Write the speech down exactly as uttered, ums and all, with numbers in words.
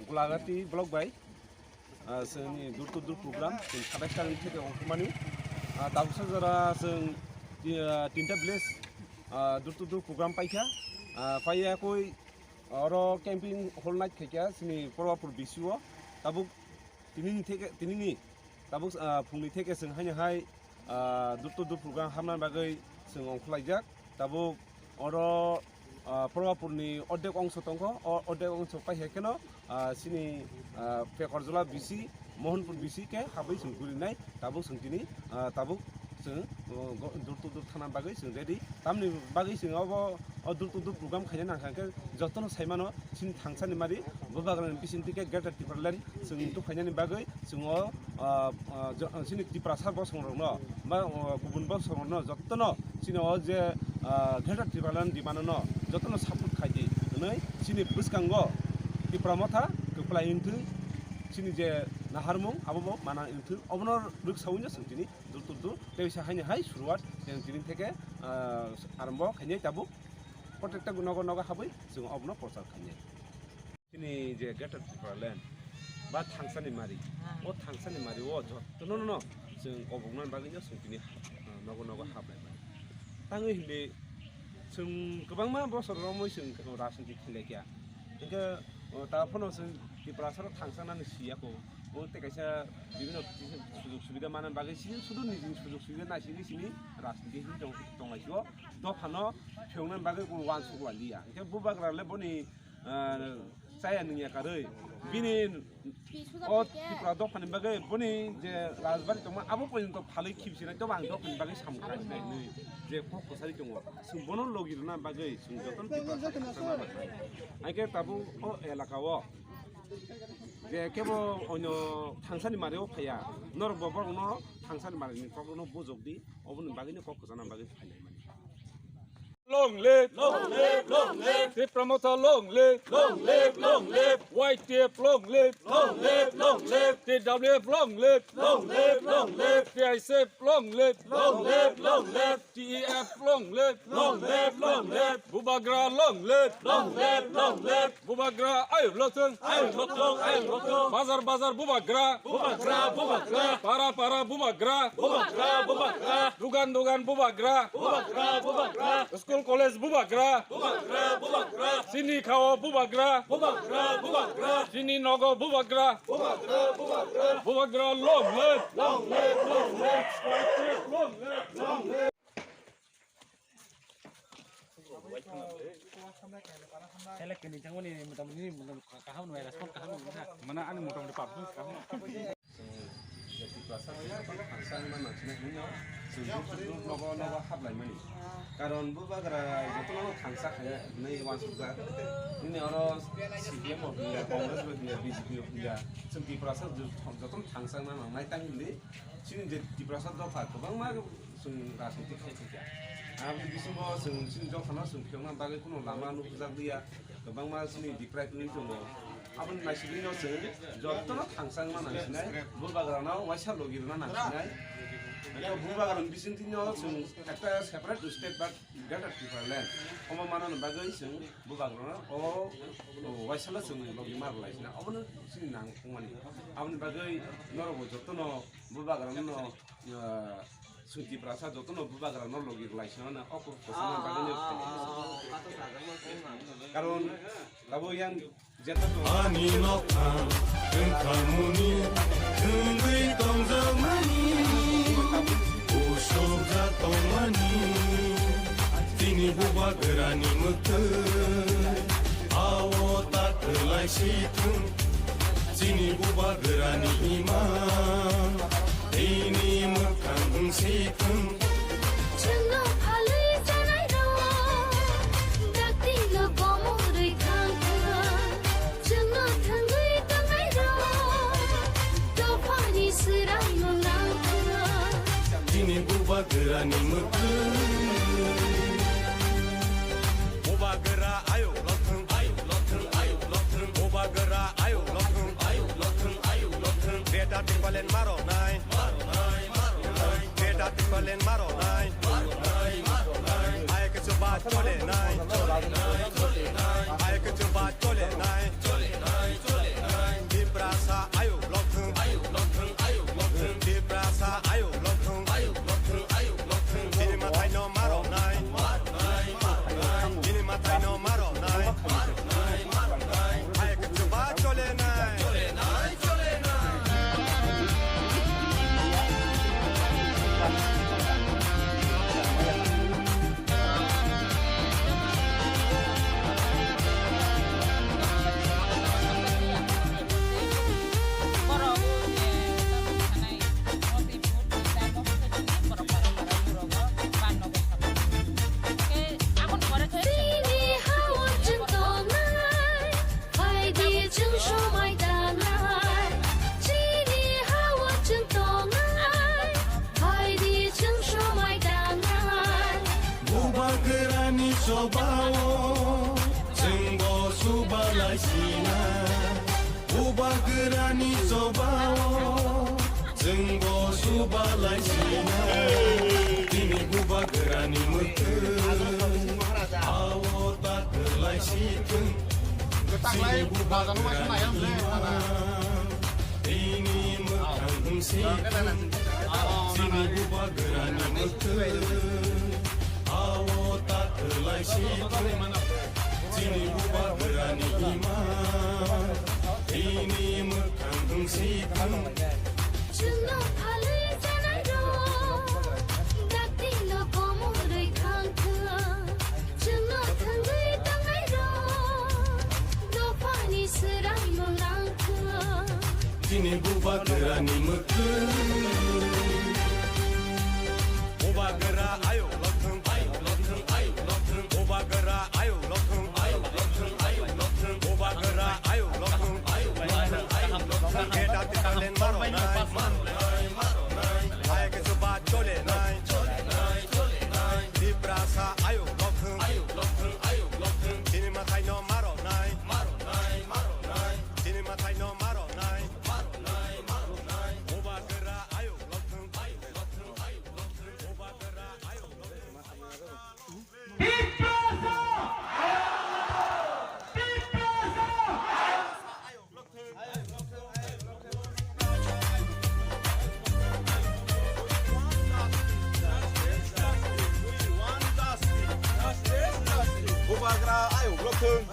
Gulagati block bai, ah, chwngni door to door program chwng satais tarikh theke ongkhormani. Ah, tabuksa jora chwng ti-, ah, tinta village, ah, door to door program paikha. Ah, paiya koi oro camping hall night khaikha chini Probapur B C o. Tabuk tinini theke, tinini tabuk, ah, phungni theke chwng haino hai, ah, door to door program hamna bagwi chwng ongkhorlaijak. Tabuk oro, ah, Probapurni ordek ongso tongkho, o ordek ongso paikha kheno, ah, chini, ah, Pekorjola B C, Mohanpur B C khe habwi chwng gurinai, tabuk chwng tini, ah, tabuk chwng, oh, go-, door to door thana bagwi chwng ready. Tamni bagwi chwng obo, o door to door program khaina nangkha khe jotono saimano chini thangsani mari, Bubagrani bisingtwi khe Greater Tipraland chwng tubukhainani bagwi chwng o, ah, ah, jo-, chini Tiprasa bosongrokno ba, ah, kubun bosongrokno jotono chini o je, ah, Greater Tipraland demand no jotono support khaidi hwnwi chini bwskango Tipra Motha kwplai wngthwi chini je naharmung abo bo mana wngthwi obono rwksawino chwng tini door to door tei bisa haino hai suruwat chwng tini theke, ah, arombo khainai tabuk. Protekta nogo nogo habwi chwng obono prochar khainai. Chini je Greater Tipraland ba thangsani mari, o thangsani mari o jotono no chwng koboknani bagwi no chwng tini, ah, nogo nogo hablai mani. Tangwi hindi chwng kwbangma bosor romwi chwng rajniti khlai kya. Hingke, o, ta phano chwng Tiprasa rok thangsanani siya ko. O tei kaisa bibhinno sujog subida manna bagwi chini sudu nijini sujog subida naisingwi chini rajniti hwnwi tong, tonglaisio. Dophano phiyoknani bagwi bo uansuk laliya. Hingke Bubagra le boni, ah, chaya nungya karwi. Bini o Tipra dophani bagwi boni je rajbari tongma abo porjonto phalwi khibsinai tobo ang dophani bagwi samung khlainai hinwi je kok kwchari tongo. Chwng bono logi rwna bagwi chwng jotono Tipra sakha sakha ma hai. Hingke tabuk o elaka o je kebo onyo thangsani mari o phaiya, norok bo borokno thangsani mari ni kokno bujok di, oboni bagwi no kok kwchana bagwi phainai mani. Long live! Long live! Long live! Tipra Motha long live! Long live! Long live! Y T F long live! Long live! Long live! T W F long live! Long live! Long live! T I C F long live! Long live! Long live! T E F long live! Long live! Long live! Bubagra long live! Long live! Long live! Bubagra ayuk lothung! Ayuk lothung! Ayuk lothung! Bazar bazar Bubagra! Bubagra! Bubagra! Para para Bubagra! Bubagra! Bubagra! Dugan dugan Bubagra! Bubagra! Bubagra! School college Bubagra! Bubagra! Bubagra! Chini khao Bubagra! Bubagra! Bubagra! Chini nogo Bubagra! Bubagra! Bubagra! Bubagra long live! Long live! Long live! Long live! Long live! Selek kini jangmani motamni motam kaham nai respond kaham nai. Mana ani motamni public kaham. Chwng jati kwlasa tei jotono thangsa wngna nangsinai hwnwi no chwng group to group nogo nogo haplaimani. Karon Bubagra jotono thangsa khe hwnwi uansukjak. Nini oro C P M bo hwnliya, Congress bo hwnliya, B J P bo hwnliya. Chwng Tiprasa jotono thangsa wngna nangnai tang hwnwi chini je Tiprasa dopha kwbangma chwng rajniti khai thangkha. Aboni bisingo chwng chini dophano chwng phiyokna bagwi kheno lama nukjak liya. Kwbangma chini deprive wngwi tongo. Aboni naisingwino chwng jotono thangsa wngna nangsinai, Bubagrano waisa logi rwna nangsinai. Eko Bubagrani bisingtwino chwng ekta separate state ba Greater Tipraland omo manani bagwi chwng Bubagrano o, o waisalo chwng logi ma rwlaisina. Obono chini nang thangmani. Aboni bagwi norokbo jotono Bubagrano, ah, chwng Tiprasa jotono Bubagrano logi rwlaisina o kok kochana bagwi no khainai. Karon abo yang Ani nokha wngkha muni, wngwi tongjakmani, usukjak tongmani, tini Bubagrani mwktwi, ao ta kwlai si thung, chini Bubagrani imang, tini mwkhang wng si thung. Chwngno phalwi chanairok, dakti no gomorwi thangkha. Chwngno thwngwi tongnairok, dophani swraino nangkha. Chini Bubagrani mwktwi. Bubagra ayuk lothwng, ayuk lothwng, ayuk lothwng. Bubagra ayuk lothwng, ayuk lothwng, ayuk lothwng. Greater Tipraland maro nai. Greater Tipraland maro nai. Ai ke chuba chole nai. Ai ke chuba chole nai. Chwng somai tangnai, chini ha-o chwng tongnai, phaidi chwng somai tangnai. Bubagrani chobao chwngbo subalai sinai. Bubagrani chobao chwngbo subalai sinai. Tini bubagrani mwkhwng ao ta kwlai si thwng. Chini bubagrani imang, tini mwkhang wngsi thwng. Chini bubagrani mwkhwng ao ta kwlai si thwng. Chini bubagrani imang, tini mwkhang wngsi thwng. Chwngno phalwi janai rok, dakti no komorwi khang thwng. Chwngno thwngwi tangnai rok, dophani swraimung nang thwng. Chini bubagrani mwkhwng. Bubagra ayuk lokthwng, ayuk lokthwng, ayuk lokthwng. Bubagra ayuk lokthwng, ayuk lokthwng, ayuk lokthwng. Bubagra ayuk lokthwng, ayuk lokthwng, ayuk lokthwng. Khe dakti kalen maro nai, maro nai, maro nai. Hai khe chuba chole nai, chole nai, chole nai. Tiprasa ayuk lokthwng, ayuk lokthwng, ayuk lokthwng. Chini mwtai no maro nai, maro nai, maro nai. Chini mwtai no maro nai, maro nai, maro nai. Bubagra ayuk lokthwng, ayuk lokthwng, ayuk lokthwng. Bubagra ayuk lokthwng. Tiprasa! Tiprasa! Bubagra ayuk lokthwng.